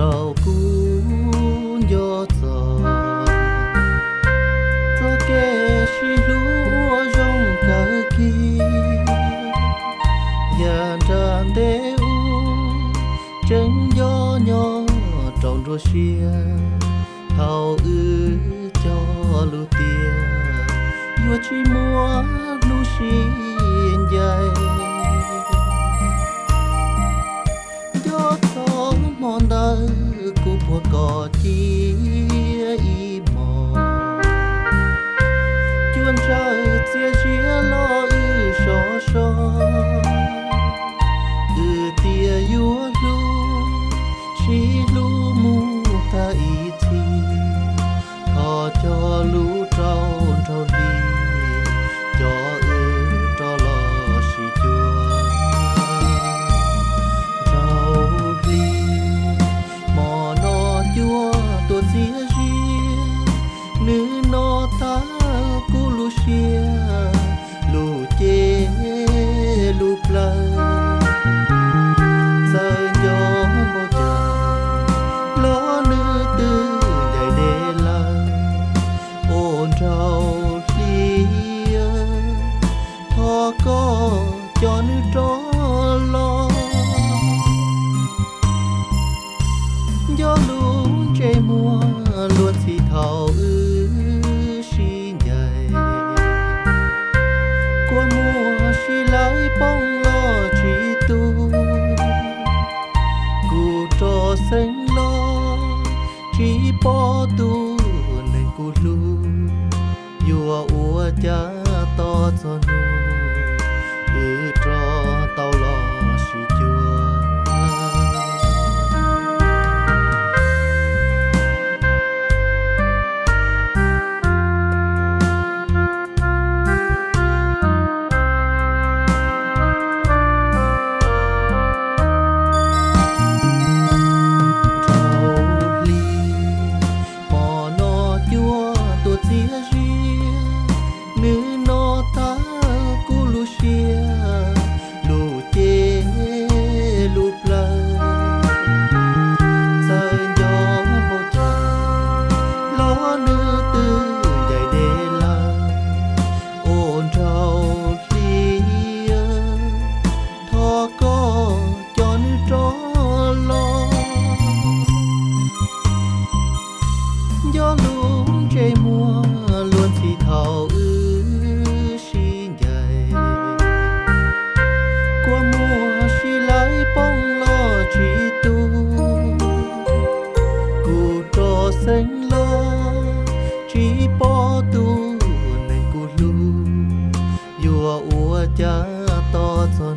Rau kuv nco txog txoj kev sib hlub uas zoo kawg kiag, yam nram ntej ub tseem nco nyob rau nruab siab. Thaum wb cog lus tias yuav tsis muaj hnub sib ncaim. Nco txog hmo ntawd kuv puag kom cia ib hmos, cua ntsawg txias ziab los wb sov so. Wb tias yuav hlub, sib hlub mus tag ib txhis. Thov cog lus rau nraug hli, coj wb rov los sib cuag. Nraug hli, hmo no cua tuaj txias ziab, nws no tag kuv lub siab, lub ceb lub plawv. Txawm nco npaum cas los nws twb ncaim deb lawm. Ua nraug hli, thov koj coj nws rov los. Nco lub ntsej muag luag ntxhi thaum wb sib ncaim. Kua muag sib laib poob los tsis tu, kuv rov xeeb los tsis pom tus neeg kuv hlub. Yuav ua cas tos txog hnub wb rov tau los sib cuag. Nraug hli, hmo no cua tuaj txias ziab, nws no tag kuv lub siab, lub ceb lub plawv. Txawm nco npaum cas los nws twb ncaim deb lawm. Ua nraug hli, thov koj coj nws rov los. Nco lub ntsej muag luag ntxhi thaum wb sib ncaim. Kua muag sib laib poob los tsis tu, kuv rov xeeb los tsis pom tus neeg kuv hlub. Yuav ua cas tos txog